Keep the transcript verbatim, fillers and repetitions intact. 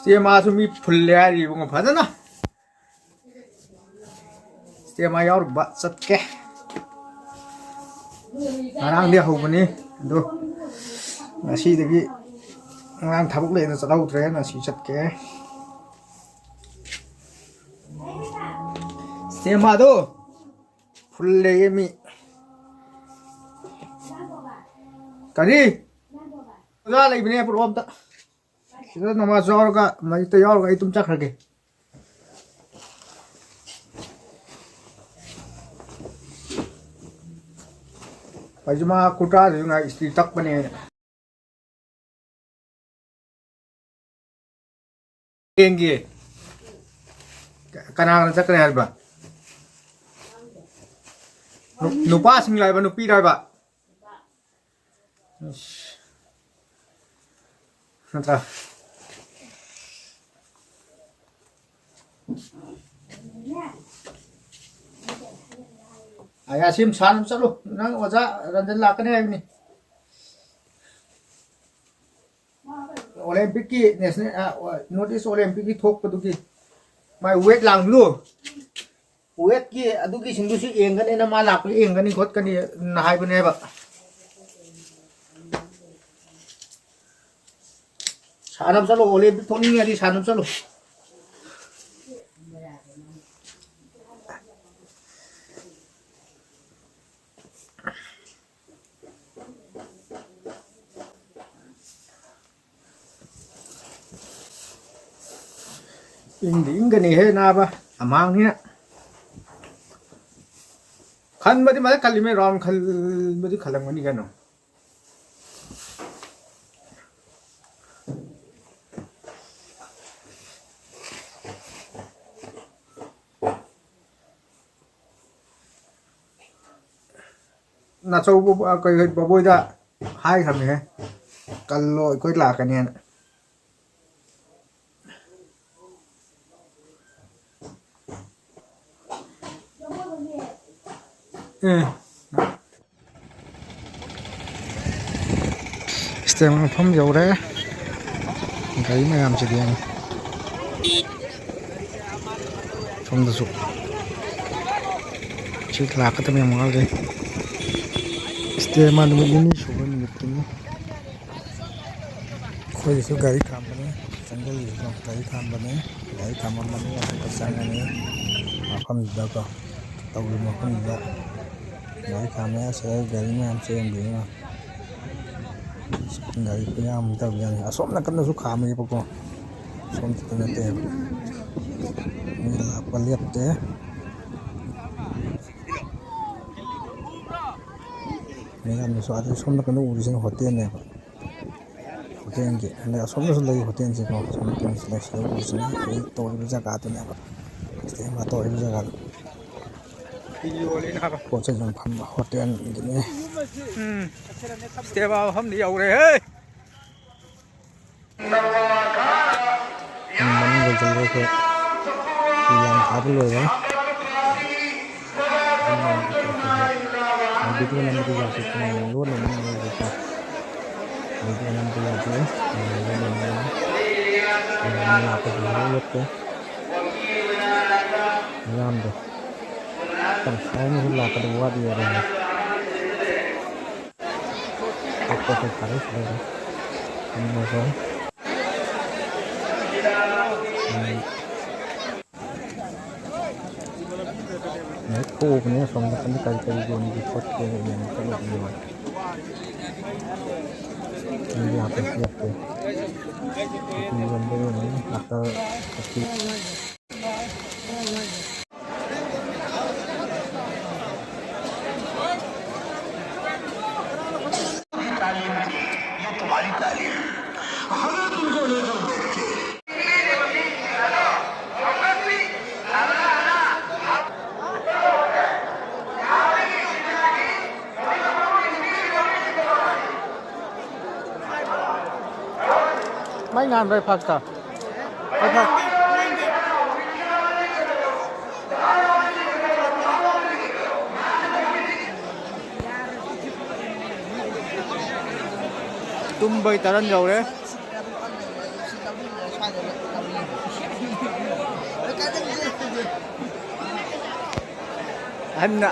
ꯁꯤꯁꯇꯦꯃꯥꯁꯨ ꯃꯤ ꯐꯨꯜꯂꯦ ꯍꯥꯏꯔꯤ ꯏꯕꯨꯡꯉꯣ, ꯐꯖꯅ꯫ ꯁꯤꯁꯇꯦꯃꯥ ꯌꯥꯎꯔꯨꯕ ꯆꯠꯀꯦ꯫ ꯉꯔꯥꯡꯗꯤ ꯍꯧꯕꯅꯤ, ꯑꯗꯣ ꯉꯁꯤꯗꯒꯤ, ꯉꯔꯥꯡ ꯊꯕꯛ ꯂꯩꯅ ꯆꯠꯍꯧꯗ꯭ꯔꯦ, ꯉꯁꯤ ꯆꯠꯀꯦ꯫ ꯁꯤꯁꯇꯦꯃꯥꯗꯣ ꯐꯨꯜ ꯂꯩꯌꯦ ꯃꯤ꯫ ꯀꯔꯤ? ꯑꯣꯖꯥ ꯂꯩꯕꯅꯦ, ꯄꯨꯔꯛꯑꯣ ꯑꯝꯇ꯫ ꯁꯤꯗ ꯅꯃꯥꯖ ꯌꯥꯎꯔꯒ, ꯃꯁꯖꯤꯠꯇ ꯌꯥꯎꯔꯒ ꯑꯩ ꯑꯗꯨꯝ ꯆꯠꯈ꯭ꯔꯒꯦ꯫ ꯄꯥꯏꯖꯃꯥ ꯀꯨꯔꯇꯥꯁꯤꯁꯨ ꯉꯥꯏ ꯏꯁꯇ꯭ꯔꯤ ꯇꯛꯄꯅꯦ꯫ ꯌꯦꯡꯒꯦ꯫ ꯀꯅꯥ ꯀꯅꯥ ꯆꯠꯀꯅꯤ ꯍꯥꯏꯕ? ꯅꯨ-, ꯅꯨꯄꯥꯁꯤꯡ ꯂꯥꯏꯕ, ꯅꯨꯄꯤ ꯂꯥꯏꯕ? ꯏꯁ꯫ ꯅꯠꯇ꯭ꯔꯥ? ꯑꯌꯥꯁꯤꯝ ꯁꯥꯟꯅ ꯆꯠꯂꯨ꯫ ꯅꯪ ꯑꯣꯖꯥ ꯔꯟꯖꯟ ꯂꯥꯛꯀꯅꯤ ꯍꯥꯏꯕꯅꯤ꯫ ꯑꯣꯂꯦꯝꯄꯤꯛꯀꯤ ꯅꯦꯁꯅꯦꯜ, ꯑ, ꯅꯣꯔꯠ ꯏꯁ ꯑꯣꯂꯦꯝꯄꯤꯛꯀꯤ ꯊꯣꯛꯄꯗꯨꯒꯤ ꯃꯥꯏ ꯋꯦꯠ ꯂꯥꯡꯕꯗꯨ, ꯋꯦꯠꯀꯤ ꯑꯗꯨꯒꯤꯁꯤꯡꯗꯨꯁꯨ ꯌꯦꯡꯒꯅꯤꯅ, ꯃꯥ ꯂꯥꯛꯄ ꯌꯦꯡꯒꯅꯤ ꯈꯣꯠꯀꯅꯤ ꯍꯥꯏꯕꯅꯦꯕ꯫ ꯁꯥꯟꯅꯕ ꯆꯠꯂꯣ, ꯑꯣꯂꯦꯝꯄꯤꯛ ꯊꯣꯛꯅꯤꯡꯉꯗꯤ ꯁꯥꯟꯅꯕ ꯆꯠꯂꯣ꯫ ꯏꯪꯗꯤ ꯏꯪꯒꯅꯤꯍꯦ ꯅꯥꯕ, ꯑꯃꯥꯡꯅꯤꯅ꯫ ꯈꯟꯕꯗꯤ ꯃꯥꯁꯦ ꯈꯜꯂꯤꯃꯦ, ꯔꯥꯎꯟ ꯈꯟꯕꯗꯤ ꯈꯜꯂꯝꯒꯅꯤ ꯀꯩꯅꯣ꯫ ꯅꯥꯆꯧꯕ, ꯑ, ꯀꯩ, ꯀꯩ, ꯕꯕꯣꯏꯗ ꯍꯥꯏꯈ꯭ꯔꯕꯅꯦꯍꯦ, ꯀꯜꯂꯣ, ꯑꯩꯈꯣꯏ ꯂꯥꯛꯀꯅꯦꯅ꯫ ꯑꯦ꯫ ꯁ꯭ꯇꯦꯟ ꯃꯐꯝ ꯌꯧꯔꯦ꯫ ꯒꯥꯔꯤ ꯃꯌꯥꯝꯁꯤꯗꯤ ꯌꯦꯡꯉꯨ꯫ ꯁꯣꯝꯗꯁꯨ ꯁꯤ ꯂꯥꯛꯀꯗꯕ ꯌꯥꯝ ꯋꯥꯠꯂꯤ꯫ ꯏꯁꯇꯦ ꯃꯥ ꯅꯨꯃꯤꯠ ꯅꯤꯅꯤ ꯁꯨꯕ ꯅꯨꯃꯤꯠꯇꯨꯅꯤ꯫ ꯑꯩꯈꯣꯏꯒꯤꯁꯨ ꯒꯥꯔꯤ ꯈꯥꯝꯕꯅꯤ, ꯆꯪꯁꯤꯜꯂꯤꯁꯤꯀꯣ꯫ ꯒꯥꯔꯤ ꯈꯥꯝꯕꯅꯤ꯫ ꯒꯥꯔꯤ ꯈꯥꯝꯕ ꯃꯅꯨꯡ ꯑꯃꯨꯛꯀ ꯆꯪꯉꯅꯤ꯫ ꯃꯐꯝꯁꯤꯗꯀꯣ, ꯇꯧꯔꯤꯕ ꯃꯐꯝꯁꯤꯗ ꯒꯥꯔꯤ ꯈꯥꯝꯃꯦ꯫ ꯑꯁꯤꯗ ꯒꯥꯔꯤ ꯃꯌꯥꯝ ꯆꯦꯟꯕꯤꯔꯤꯅ ꯒꯥꯔꯤ ꯈꯨꯌꯥꯝ ꯑꯃ ꯇꯧꯕꯖꯥꯠꯅꯤ꯫ ꯑꯁꯣꯝ ꯅꯥꯀꯟꯗꯁꯨ ꯈꯥꯝꯃꯦꯕꯀꯣ, ꯁꯣꯝ ꯈꯛꯇ ꯅꯠꯇꯦꯕ꯫ ꯃꯤ ꯂꯥꯛꯄ ꯂꯦꯞꯇꯦ꯫ ꯃꯌꯥꯝꯅꯁꯨ ꯑꯗꯨ ꯁꯣꯝ ꯅꯥꯀꯟꯗ ꯎꯔꯤꯁꯤꯅ ꯍꯣꯇꯦꯜꯅꯦꯕ꯫ ꯍꯣꯇꯦꯜꯒꯤ ꯑꯗꯩ ꯑꯁꯣꯝꯗꯁꯨ ꯂꯩ ꯍꯣꯇꯦꯜꯁꯦꯀꯣ꯫ ꯁꯣꯝ ꯅꯥꯀꯟꯁꯤꯗ ꯁꯤꯗ ꯎꯔꯤꯁꯤꯅ ꯍꯧꯖꯤꯛ ꯇꯧꯔꯤꯕ ꯖꯒꯥꯗꯨꯅꯦꯕ꯫ ꯁꯤꯗ ꯇꯧꯔꯤꯕ ꯖꯒꯥꯗꯣ꯫ ꯄꯣꯠ ꯆꯩ ꯌꯣꯟꯐꯝ ꯍꯣꯇꯦꯜꯒꯤꯅꯦ꯫ ꯎꯝ꯫ ꯁꯤꯗ ꯃꯐꯝꯗꯤ ꯌꯧꯔꯦꯍꯦ꯫ ꯃꯅꯨꯡ ꯌꯧꯁꯤꯜꯂꯒ ꯑꯩꯈꯣꯏ ꯐꯤ ꯂꯥꯡ ꯊꯥꯕ ꯂꯣꯏꯔꯦ꯫ ꯚꯤꯗꯤꯑꯣ ꯅꯝꯕꯗꯤ ꯌꯥꯗꯦ, ꯂꯣꯟꯅ ꯑꯃꯨꯛ ꯂꯩꯔꯦꯀꯣ꯫ ꯚꯤꯗꯤꯑꯣ ꯅꯝꯕ ꯌꯥꯗꯦ, ꯂꯣꯟꯅ ꯑꯃꯨꯛ ꯂꯩꯔꯦ꯫ ꯂꯥꯛꯄꯁꯨ ꯂꯣꯏ ꯂꯦꯞꯄꯦ꯫ ꯃꯤꯌꯥꯝꯗꯣ ꯇꯪꯈꯥꯏ ꯑꯃꯁꯨ ꯂꯥꯛꯀꯗꯕ ꯋꯥꯠꯂꯤ ꯍꯥꯏꯕꯅꯤ꯫ ꯄꯣꯠꯇꯣ ꯊꯥꯔꯛꯏꯁꯤ ꯂꯩꯔꯦ꯫ ꯑꯗꯨꯒ ꯎꯝ, ꯍꯦꯛ ꯊꯣꯛꯎꯕꯅꯦ ꯑꯁꯣꯝ ꯅꯥꯀꯟꯗ ꯀꯔꯤ ꯀꯔꯤ ꯌꯣꯟꯒꯦ ꯈꯣꯠꯀꯦꯅ ꯌꯦꯡꯕ ꯆꯠꯂꯨꯕꯅꯦꯕ꯫ ꯃꯤꯗꯤ ꯌꯥꯝ ꯄꯤꯛ ꯄꯤꯛꯇꯦ꯫ ꯀꯣꯐꯤ ꯌꯣꯟꯕ ꯌꯣꯟꯕꯅꯤ꯫ Doctor coffee. ꯃꯩ ꯉꯥꯟꯕ꯭ꯔꯥ ꯐꯛꯇ? ꯃꯩ ꯐꯛ-, ꯇꯨꯝꯕꯩ ꯇꯔꯟ ꯌꯧꯔꯦ꯫ ꯑꯍꯟꯅ